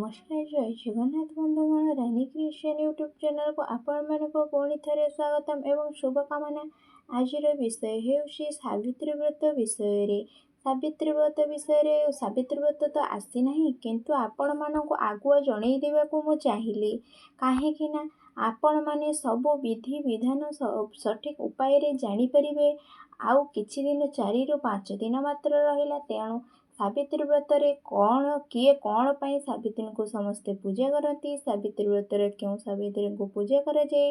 ନମସ୍କାର, ଜୟ ଜଗନ୍ନାଥ ବନ୍ଧୁଗଣ। ରାନୀ creation YouTube ଚ୍ୟାନେଲକୁ ଆପଣମାନଙ୍କୁ ପୁଣି ଥରେ ସ୍ୱାଗତମ ଏବଂ ଶୁଭକାମନା। ଆଜିର ବିଷୟ ହେଉଛି ସାବିତ୍ରୀ ବ୍ରତ ବିଷୟରେ। ସାବିତ୍ରୀ ବ୍ରତ ବିଷୟରେ, ସାବିତ୍ରୀ ବ୍ରତ ତ ଆସିନାହିଁ, କିନ୍ତୁ ଆପଣମାନଙ୍କୁ ଆଗୁଆ ଜଣେଇ ଦେବାକୁ ମୁଁ ଚାହିଁଲି, କାହିଁକି ନା ଆପଣମାନେ ସବୁ ବିଧି ବିଧାନ ସଠିକ୍ ଉପାୟରେ ଜାଣିପାରିବେ। ଆଉ କିଛି ଦିନ, 4ରୁ 5 ଦିନ ମାତ୍ର ରହିଲା। ତେଣୁ ସାବିତ୍ରୀ ବ୍ରତରେ କ'ଣ, କିଏ କ'ଣ ପାଇଁ ସାବିତ୍ରୀଙ୍କୁ ସମସ୍ତେ ପୂଜା କରନ୍ତି, ସାବିତ୍ରୀ ବ୍ରତରେ କେଉଁ ସାବିତ୍ରୀଙ୍କୁ ପୂଜା କରାଯାଏ,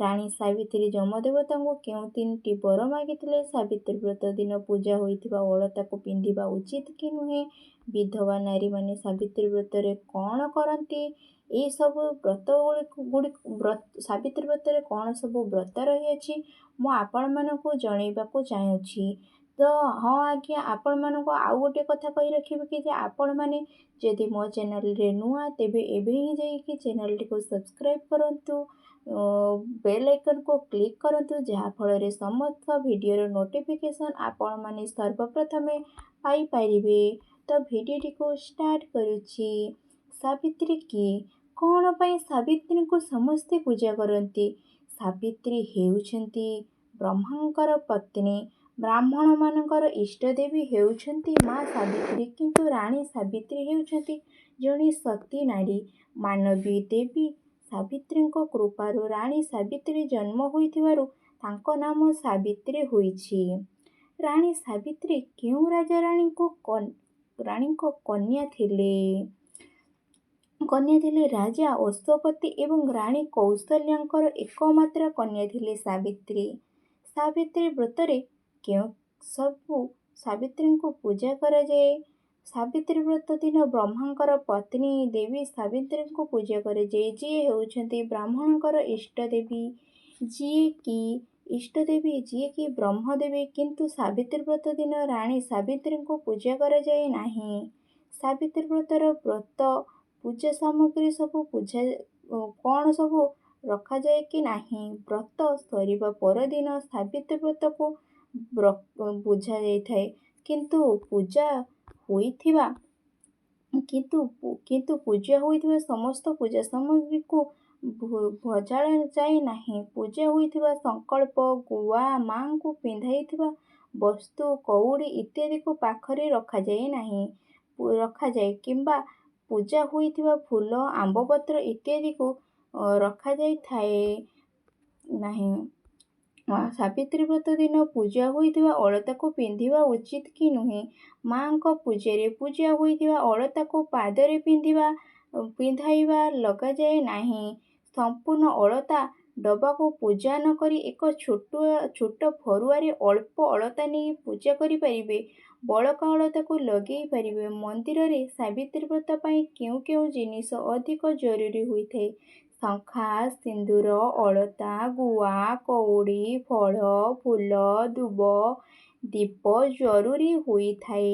ରାଣୀ ସାବିତ୍ରୀ ଯମଦେବତାଙ୍କୁ କେଉଁ 3ଟି ବର ମାଗିଥିଲେ, ସାବିତ୍ରୀ ବ୍ରତ ଦିନ ପୂଜା ହୋଇଥିବା ଅଳତାକୁ ପିନ୍ଧିବା ଉଚିତ କି ନୁହେଁ, ବିଧବା ନାରୀମାନେ ସାବିତ୍ରୀ ବ୍ରତରେ କ'ଣ କରନ୍ତି, ଏହିସବୁ ବ୍ରତ ଗୁଡ଼ିକ, ସାବିତ୍ରୀ ବ୍ରତରେ କ'ଣ ସବୁ ବ୍ରତ ରହିଅଛି, ମୁଁ ଆପଣମାନଙ୍କୁ ଜଣେଇବାକୁ ଚାହୁଁଛି। ତ ହଁ ଆଜ୍ଞା, ଆପଣମାନଙ୍କୁ ଆଉ ଗୋଟିଏ କଥା କହି ରଖିବି କି ଯେ ଆପଣମାନେ ଯଦି ମୋ ଚ୍ୟାନେଲରେ ନୂଆ, ତେବେ ଏବେ ହିଁ ଯାଇକି ଚ୍ୟାନେଲଟିକୁ ସବସ୍କ୍ରାଇବ୍ କରନ୍ତୁ, ବେଲ୍ ଆଇକନ୍କୁ କ୍ଲିକ୍ କରନ୍ତୁ, ଯାହାଫଳରେ ସମସ୍ତ ଭିଡ଼ିଓର ନୋଟିଫିକେସନ୍ ଆପଣମାନେ ସର୍ବପ୍ରଥମେ ପାଇପାରିବେ। ତ ଭିଡ଼ିଓଟିକୁ ଷ୍ଟାର୍ଟ କରୁଛି। ସାବିତ୍ରୀ କିଏ? କ'ଣ ପାଇଁ ସାବିତ୍ରୀଙ୍କୁ ସମସ୍ତେ ପୂଜା କରନ୍ତି? ସାବିତ୍ରୀ ହେଉଛନ୍ତି ବ୍ରହ୍ମାଙ୍କର ପତ୍ନୀ। ବ୍ରାହ୍ମଣମାନଙ୍କର ଇଷ୍ଟଦେବୀ ହେଉଛନ୍ତି ମା ସାବିତ୍ରୀ। କିନ୍ତୁ ରାଣୀ ସାବିତ୍ରୀ ହେଉଛନ୍ତି ଜଣେ ସତୀ ନାରୀ, ମାନବୀ। ଦେବୀ ସାବିତ୍ରୀଙ୍କ କୃପାରୁ ରାଣୀ ସାବିତ୍ରୀ ଜନ୍ମ ହୋଇଥିବାରୁ ତାଙ୍କ ନାମ ସାବିତ୍ରୀ ହୋଇଛି। ରାଣୀ ସାବିତ୍ରୀ କେଉଁ ରାଜା ରାଣୀଙ୍କ କନ୍ୟା ଥିଲେ? କନ୍ୟା ଥିଲେ ରାଜା ଅଶ୍ୱପତି ଏବଂ ରାଣୀ କୌଶଲ୍ୟାଙ୍କର ଏକମାତ୍ର କନ୍ୟା ଥିଲେ ସାବିତ୍ରୀ। ସାବିତ୍ରୀ ବ୍ରତରେ କେଉଁ ସବୁ ସାବିତ୍ରୀଙ୍କୁ ପୂଜା କରାଯାଏ? ସାବିତ୍ରୀ ବ୍ରତ ଦିନ ବ୍ରହ୍ମାଙ୍କର ପତ୍ନୀ ଦେବୀ ସାବିତ୍ରୀଙ୍କୁ ପୂଜା କରାଯାଏ, ଯିଏ ହେଉଛନ୍ତି ବ୍ରାହ୍ମଣଙ୍କର ଇଷ୍ଟଦେବୀ, ଯିଏକି ଇଷ୍ଟଦେବୀ, ଯିଏକି ବ୍ରହ୍ମଦେବୀ। କିନ୍ତୁ ସାବିତ୍ରୀ ବ୍ରତ ଦିନ ରାଣୀ ସାବିତ୍ରୀଙ୍କୁ ପୂଜା କରାଯାଏ ନାହିଁ। ସାବିତ୍ରୀ ବ୍ରତର ବ୍ରତ ପୂଜା ସାମଗ୍ରୀ ସବୁ ପୂଜା କ'ଣ ସବୁ ରଖାଯାଏ କି ନାହିଁ? ବ୍ରତ ସରିବା ପରଦିନ ସାବିତ୍ରୀ ବ୍ରତକୁ ବୁଝାଯାଇଥାଏ, କିନ୍ତୁ ପୂଜା ହୋଇଥିବା କିନ୍ତୁ ପୂଜା ହୋଇଥିବା ସମସ୍ତ ପୂଜା ସାମଗ୍ରୀକୁ ଭଜାଯାଏ ନାହିଁ। ପୂଜା ହୋଇଥିବା ସଂକଳ୍ପ, ଗୁଆ, ମାଙ୍କୁ ପିନ୍ଧାଇଥିବା ବସ୍ତୁ, କଉଡ଼ି ଇତ୍ୟାଦିକୁ ପାଖରେ ରଖାଯାଏ ନାହିଁ, ରଖାଯାଏ କିମ୍ବା ପୂଜା ହୋଇଥିବା ଫୁଲ, ଆମ୍ବପତ୍ର ଇତ୍ୟାଦିକୁ ରଖାଯାଇଥାଏ ନାହିଁ। ସାବିତ୍ରୀ ବ୍ରତ ଦିନ ପୂଜା ହୋଇଥିବା ଅଳତାକୁ ପିନ୍ଧିବା ଉଚିତ କି ନୁହେଁ? ମାଙ୍କ ପୂଜାରେ ପୂଜା ହୋଇଥିବା ଅଳତାକୁ ପାଦରେ ପିନ୍ଧିବା, ପିନ୍ଧାଇବା, ଲଗାଯାଏ ନାହିଁ। ସମ୍ପୂର୍ଣ୍ଣ ଅଳତା ଡବାକୁ ପୂଜା ନ କରି ଏକ ଛୋଟ ଫରୁଆରେ ଅଳ୍ପ ଅଳତା ନେଇ ପୂଜା କରିପାରିବେ, ବଳକା ଅଳତାକୁ ଲଗେଇ ପାରିବେ। ମନ୍ଦିରରେ ସାବିତ୍ରୀ ବ୍ରତ ପାଇଁ କେଉଁ କେଉଁ ଜିନିଷ ଅଧିକ ଜରୁରୀ ହୋଇଥାଏ? ଶଙ୍ଖା, ସିନ୍ଦୁର, ଅଳତା, ଗୁଆ, କଉଡ଼ି, ଫଳ, ଫୁଲ, ଦୁବ, ଦୀପ ଜରୁରୀ ହୋଇଥାଏ।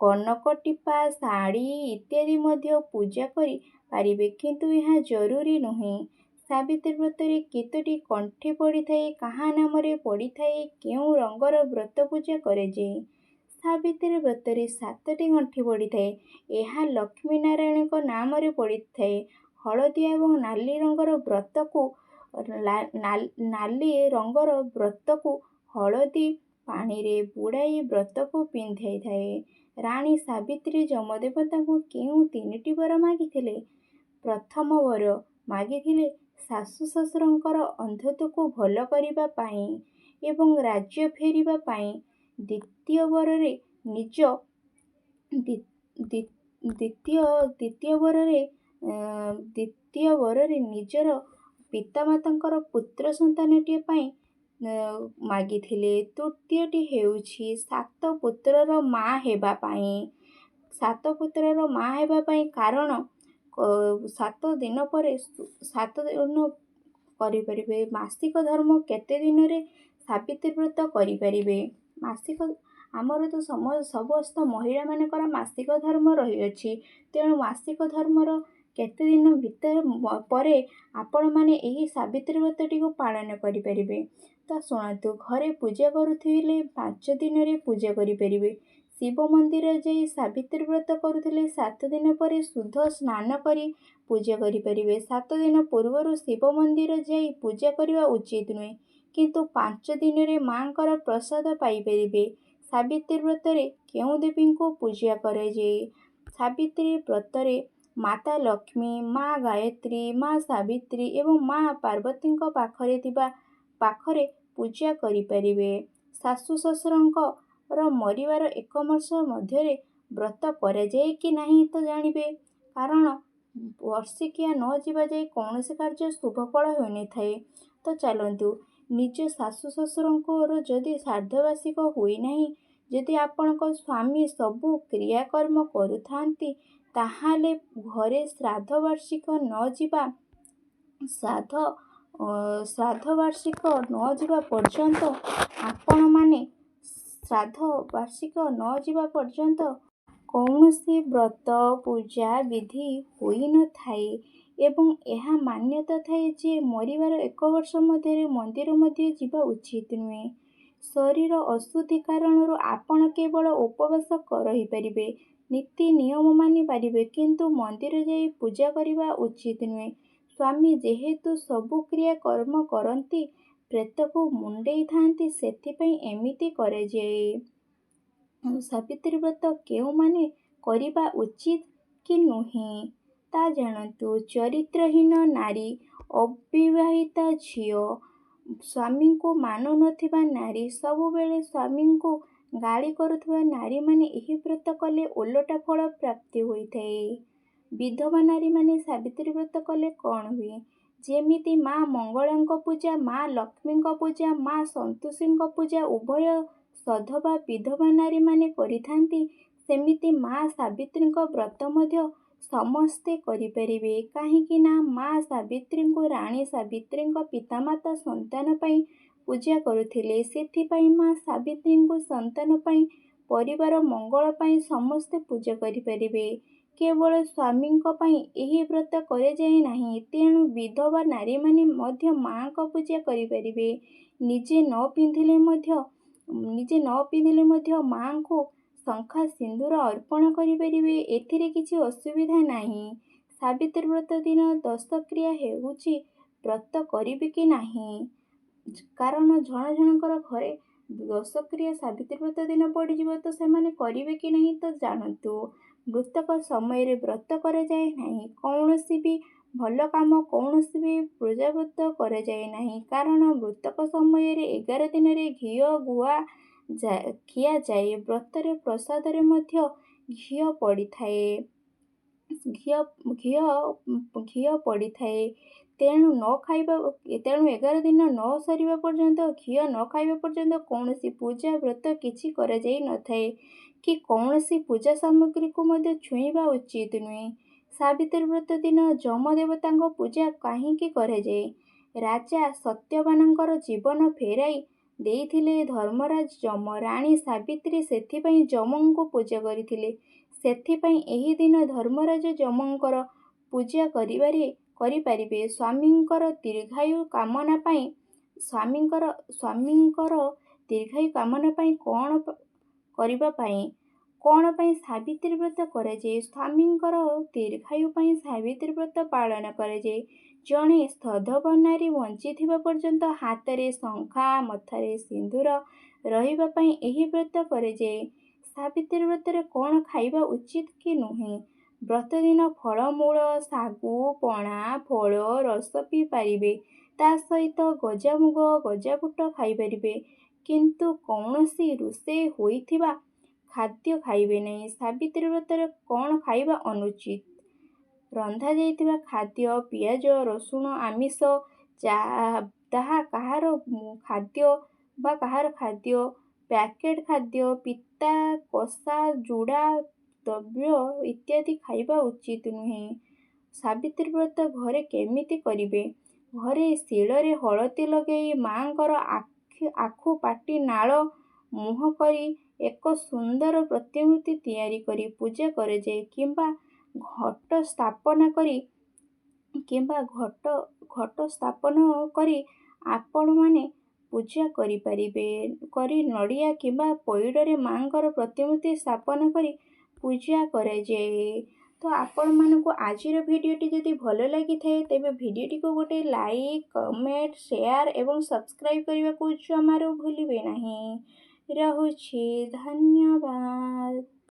କନକ ଟିପା, ଶାଢ଼ୀ ଇତ୍ୟାଦି ମଧ୍ୟ ପୂଜା କରିପାରିବେ, କିନ୍ତୁ ଏହା ଜରୁରୀ ନୁହେଁ। ସାବିତ୍ରୀ ବ୍ରତରେ କେତୋଟି ଗଣ୍ଠି ପଡ଼ିଥାଏ? କାହା ନାମରେ ପଡ଼ିଥାଏ? କେଉଁ ରଙ୍ଗର ବ୍ରତ ପୂଜା କରାଯାଏ? ସାବିତ୍ରୀ ବ୍ରତରେ 7ଟି ଗଣ୍ଠି ପଡ଼ିଥାଏ। ଏହା ଲକ୍ଷ୍ମୀ ନାରାୟଣଙ୍କ ନାମରେ ପଡ଼ିଥାଏ। ହଳଦିଆ ଏବଂ ନାଲି ରଙ୍ଗର ବ୍ରତକୁ, ନାଲି ରଙ୍ଗର ବ୍ରତକୁ ହଳଦୀ ପାଣିରେ ବୁଡ଼ାଇ ବ୍ରତକୁ ପିନ୍ଧାଇଥାଏ। ରାଣୀ ସାବିତ୍ରୀ ଯମଦେବତାଙ୍କୁ କେଉଁ 3ଟି ବର ମାଗିଥିଲେ? ପ୍ରଥମ ବର ମାଗିଥିଲେ ଶାଶୁ ଶ୍ୱଶୁରଙ୍କର ଅନ୍ଧତ୍ୱକୁ ଭଲ କରିବା ପାଇଁ ଏବଂ ରାଜ୍ୟ ଫେରିବା ପାଇଁ। ଦ୍ୱିତୀୟ ବରରେ ନିଜ ଦ୍ୱିତୀୟ ଦ୍ୱିତୀୟ ବରରେ ଦ୍ୱିତୀୟ ବରରେ ନିଜର ପିତାମାତାଙ୍କର ପୁତ୍ର ସନ୍ତାନଟିଏ ପାଇଁ ମାଗିଥିଲେ। ତୃତୀୟଟି ହେଉଛି 7 ପୁତ୍ରର ମା ହେବା ପାଇଁ, 7 ପୁତ୍ରର ମା ହେବା ପାଇଁ, କାରଣ 7 ଦିନ ପରେ 7 ଦିନ କରିପାରିବେ। ମାସିକ ଧର୍ମ କେତେ ଦିନରେ ସାବିତ୍ରୀ ବ୍ରତ କରିପାରିବେ? ମାସିକ, ଆମର ତ ସମସ୍ତ ମହିଳାମାନଙ୍କର ମାସିକ ଧର୍ମ ରହିଅଛି। ତେଣୁ ମାସିକ ଧର୍ମର କେତେ ଦିନ ଭିତରେ ପରେ ଆପଣମାନେ ଏହି ସାବିତ୍ରୀ ବ୍ରତଟିକୁ ପାଳନ କରିପାରିବେ? ତ ଶୁଣନ୍ତୁ, ଘରେ ପୂଜା କରୁଥିଲେ 5 ଦିନରେ ପୂଜା କରିପାରିବେ। ଶିବ ମନ୍ଦିର ଯାଇ ସାବିତ୍ରୀ ବ୍ରତ କରୁଥିଲେ 7 ଦିନ ପରେ ଶୁଦ୍ଧ ସ୍ନାନ କରି ପୂଜା କରିପାରିବେ। 7 ଦିନ ପୂର୍ବରୁ ଶିବ ମନ୍ଦିର ଯାଇ ପୂଜା କରିବା ଉଚିତ ନୁହେଁ, କିନ୍ତୁ 5 ଦିନରେ ମାଆଙ୍କର ପ୍ରସାଦ ପାଇପାରିବେ। ସାବିତ୍ରୀ ବ୍ରତରେ କେଉଁ ଦେବୀଙ୍କୁ ପୂଜା କରାଯାଏ? ସାବିତ୍ରୀ ବ୍ରତରେ ମାତା ଲକ୍ଷ୍ମୀ, ମା ଗାୟତ୍ରୀ, ମା ସାବିତ୍ରୀ ଏବଂ ମା ପାର୍ବତୀଙ୍କ ପାଖରେ ଥିବା ପାଖରେ ପୂଜା କରିପାରିବେ। ଶାଶୁ ଶ୍ୱଶୁରଙ୍କର ମରିବାର 1 ବର୍ଷ ମଧ୍ୟରେ ବ୍ରତ କରାଯାଏ କି ନାହିଁ ତ ଜାଣିବେ, କାରଣ ବର୍ଷିକିଆ ନ ଯିବା ଯାଏ କୌଣସି କାର୍ଯ୍ୟ ଶୁଭଫଳ ହୋଇନଥାଏ। ତ ଚାଲନ୍ତୁ, ନିଜ ଶାଶୁ ଶ୍ୱଶୁରଙ୍କର ଯଦି ଶ୍ରାଦ୍ଧବାର୍ଷିକ ହୋଇନାହିଁ, ଯଦି ଆପଣଙ୍କ ସ୍ୱାମୀ ସବୁ କ୍ରିୟାକର୍ମ କରୁଥାନ୍ତି, ତାହେଲେ ଘରେ ଶ୍ରାଦ୍ଧ ବାର୍ଷିକ ନ ଯିବା ଶ୍ରାଦ୍ଧ ଶ୍ରାଦ୍ଧ ବାର୍ଷିକ ନ ଯିବା ପର୍ଯ୍ୟନ୍ତ, ଆପଣମାନେ ଶ୍ରାଦ୍ଧ ବାର୍ଷିକ ନ ଯିବା ପର୍ଯ୍ୟନ୍ତ କୌଣସି ବ୍ରତ ପୂଜା ବିଧି ହୋଇନଥାଏ ଏବଂ ଏହା ମାନ୍ୟତା ଥାଏ ଯେ ମରିବାର 1 ବର୍ଷ ମଧ୍ୟରେ ମନ୍ଦିର ମଧ୍ୟ ଯିବା ଉଚିତ ନୁହେଁ। ଶରୀର ଅଶୁଦ୍ଧି କାରଣରୁ ଆପଣ କେବଳ ଉପବାସ ରହିପାରିବେ, ନୀତି ନିୟମ ମାନି ପାରିବେ, କିନ୍ତୁ ମନ୍ଦିର ଯାଇ ପୂଜା କରିବା ଉଚିତ ନୁହେଁ। ସ୍ୱାମୀ ଯେହେତୁ ସବୁ କ୍ରିୟା କର୍ମ କରନ୍ତି, ପ୍ରେତକୁ ମୁଣ୍ଡେଇଥାନ୍ତି, ସେଥିପାଇଁ ଏମିତି କରାଯାଏ। ସାବିତ୍ରୀ ବ୍ରତ କେଉଁମାନେ କରିବା ଉଚିତ କି ନୁହେଁ ତା ଜାଣନ୍ତୁ। ଚରିତ୍ରହୀନ ନାରୀ, ଅବିବାହିତା ଝିଅ, ସ୍ୱାମୀଙ୍କୁ ମାନୁନଥିବା ନାରୀ, ସବୁବେଳେ ସ୍ୱାମୀଙ୍କୁ ଗାଳି କରୁଥିବା ନାରୀମାନେ ଏହି ବ୍ରତ କଲେ ଓଲଟା ଫଳ ପ୍ରାପ୍ତି ହୋଇଥାଏ। ବିଧବା ନାରୀମାନେ ସାବିତ୍ରୀ ବ୍ରତ କଲେ କ'ଣ ହୁଏ? ଯେମିତି ମା ମଙ୍ଗଳାଙ୍କ ପୂଜା, ମା ଲକ୍ଷ୍ମୀଙ୍କ ପୂଜା, ମା ସନ୍ତୋଷୀଙ୍କ ପୂଜା ଉଭୟ ସଧବା ବିଧବା ନାରୀମାନେ କରିଥାନ୍ତି, ସେମିତି ମା ସାବିତ୍ରୀଙ୍କ ବ୍ରତ ମଧ୍ୟ ସମସ୍ତେ କରିପାରିବେ। କାହିଁକି ନା ମା ସାବିତ୍ରୀଙ୍କୁ ରାଣୀ ସାବିତ୍ରୀଙ୍କ ପିତାମାତା ସନ୍ତାନ ପାଇଁ ପୂଜା କରୁଥିଲେ, ସେଥିପାଇଁ ମା ସାବିତ୍ରୀଙ୍କୁ ସନ୍ତାନ ପାଇଁ, ପରିବାର ମଙ୍ଗଳ ପାଇଁ ସମସ୍ତେ ପୂଜା କରିପାରିବେ। କେବଳ ସ୍ୱାମୀଙ୍କ ପାଇଁ ଏହି ବ୍ରତ କରାଯାଏ ନାହିଁ, ତେଣୁ ବିଧବା ନାରୀମାନେ ମଧ୍ୟ ମାଆଙ୍କ ପୂଜା କରିପାରିବେ। ନିଜେ ନ ପିନ୍ଧିଲେ ମଧ୍ୟ ନିଜେ ନ ପିନ୍ଧିଲେ ମଧ୍ୟ ମାଆଙ୍କୁ ଶଙ୍ଖା ସିନ୍ଦୁର ଅର୍ପଣ କରିପାରିବେ, ଏଥିରେ କିଛି ଅସୁବିଧା ନାହିଁ। ସାବିତ୍ରୀ ବ୍ରତ ଦିନ ଦଶକ୍ରିୟା ହେଉଛି, ବ୍ରତ କରିବେ କି ନାହିଁ? କାରଣ ଜଣ ଜଣଙ୍କର ଘରେ ଦଶକ୍ରିୟା ସାବିତ୍ରୀ ବ୍ରତ ଦିନ ପଡ଼ିଯିବ, ତ ସେମାନେ କରିବେ କି ନାହିଁ ତ ଜାଣନ୍ତୁ। ମୃତକ ସମୟରେ ବ୍ରତ କରାଯାଏ ନାହିଁ, କୌଣସି ବି ଭଲ କାମ, କୌଣସି ବି ପୂଜାବ୍ରତ କରାଯାଏ ନାହିଁ, କାରଣ ମୃତକ ସମୟରେ 11 ଦିନରେ ଘିଅ ଗୁଆ ଖିଆଯାଏ। ବ୍ରତରେ ପ୍ରସାଦରେ ମଧ୍ୟ ଘିଅ ପଡ଼ିଥାଏ, ଘିଅ ଘିଅ ଘିଅ ପଡ଼ିଥାଏ। ତେଣୁ ନ ଖାଇବା, ତେଣୁ 11 ଦିନ ନ ସରିବା ପର୍ଯ୍ୟନ୍ତ, ଘିଅ ନ ଖାଇବା ପର୍ଯ୍ୟନ୍ତ କୌଣସି ପୂଜା ବ୍ରତ କିଛି କରାଯାଇ ନଥାଏ କି କୌଣସି ପୂଜା ସାମଗ୍ରୀକୁ ମଧ୍ୟ ଛୁଇଁବା ଉଚିତ ନୁହେଁ। ସାବିତ୍ରୀ ବ୍ରତ ଦିନ ଯମ ଦେବତାଙ୍କ ପୂଜା କାହିଁକି କରାଯାଏ? ରାଜା ସତ୍ୟବାନଙ୍କର ଜୀବନ ଫେରାଇ ଦେଇଥିଲେ ଧର୍ମରାଜ ଯମ, ରାଣୀ ସାବିତ୍ରୀ ସେଥିପାଇଁ ଯମଙ୍କୁ ପୂଜା କରିଥିଲେ। ସେଥିପାଇଁ ଏହି ଦିନ ଧର୍ମରାଜ ଯମଙ୍କର ପୂଜା କରିବାରେ କରିପାରିବେ। ସ୍ୱାମୀଙ୍କର ଦୀର୍ଘାୟୁ କାମନା ପାଇଁ, ସ୍ୱାମୀଙ୍କର ଦୀର୍ଘାୟୁ କାମନା ପାଇଁ କ'ଣ କରିବା ପାଇଁ, କ'ଣ ପାଇଁ ସାବିତ୍ରୀ ବ୍ରତ କରାଯାଏ? ସ୍ୱାମୀଙ୍କର ଦୀର୍ଘାୟୁ ପାଇଁ ସାବିତ୍ରୀ ବ୍ରତ ପାଳନ କରାଯାଏ। ଜଣେ ସଧବା ନାରୀ ବଞ୍ଚିଥିବା ପର୍ଯ୍ୟନ୍ତ ହାତରେ ଶଙ୍ଖା, ମଥାରେ ସିନ୍ଦୁର ରହିବା ପାଇଁ ଏହି ବ୍ରତ କରାଯାଏ। ସାବିତ୍ରୀ ବ୍ରତରେ କ'ଣ ଖାଇବା ଉଚିତ କି ନୁହେଁ? ବ୍ରତ ଦିନ ଫଳମୂଳ, ଶାଗୁ, ପଣା, ଫଳ ରସ ପିଇପାରିବେ, ତା ସହିତ ଗଜାମୁଗ, ଗଜାବୁଟ ଖାଇପାରିବେ, କିନ୍ତୁ କୌଣସି ରୋଷେଇ ହୋଇଥିବା ଖାଦ୍ୟ ଖାଇବେ ନାହିଁ। ସାବିତ୍ରୀ ବ୍ରତରେ କ'ଣ ଖାଇବା ଅନୁଚିତ? ରନ୍ଧାଯାଇଥିବା ଖାଦ୍ୟ, ପିଆଜ ରସୁଣ, ଆମିଷ, ତାହା କାହାର ଖାଦ୍ୟ ବା କାହାର ଖାଦ୍ୟ, ପ୍ୟାକେଟ୍ ଖାଦ୍ୟ, ପିତା କଷା ଯୁଡ଼ା ଦ୍ରବ୍ୟ ଇତ୍ୟାଦି ଖାଇବା ଉଚିତ ନୁହେଁ। ସାବିତ୍ରୀ ବ୍ରତ ଘରେ କେମିତି କରିବେ? ଘରେ ଶିଳରେ ହଳଦୀ ଲଗାଇ ମାଆଙ୍କର ଆଖୁ ପାଟି ନାଳ ମୁହଁ କରି ଏକ ସୁନ୍ଦର ପ୍ରତିମୂର୍ତ୍ତି ତିଆରି କରି ପୂଜା କରାଯାଏ, କିମ୍ବା ଘଟ ସ୍ଥାପନା କରି କିମ୍ବା ଘଟ ଘଟ ସ୍ଥାପନ କରି ଆପଣମାନେ ପୂଜା କରିପାରିବେ। କରି ନଡ଼ିଆ କିମ୍ବା ପଇଡ଼ରେ ମାଆଙ୍କର ପ୍ରତିମୂର୍ତ୍ତି ସ୍ଥାପନ କରି ପୂଜା କରାଯାଏ। ତ ଆପଣମାନଙ୍କୁ ଆଜିର ଭିଡ଼ିଓଟି ଯଦି ଭଲ ଲାଗିଥାଏ, ତେବେ ଭିଡ଼ିଓଟିକୁ ଗୋଟେ ଲାଇକ୍, କମେଣ୍ଟ, ସେୟାର ଏବଂ ସବସ୍କ୍ରାଇବ୍ କରିବାକୁ ଜମାରୁ ଭୁଲିବେ ନାହିଁ। ରହୁଛି, ଧନ୍ୟବାଦ।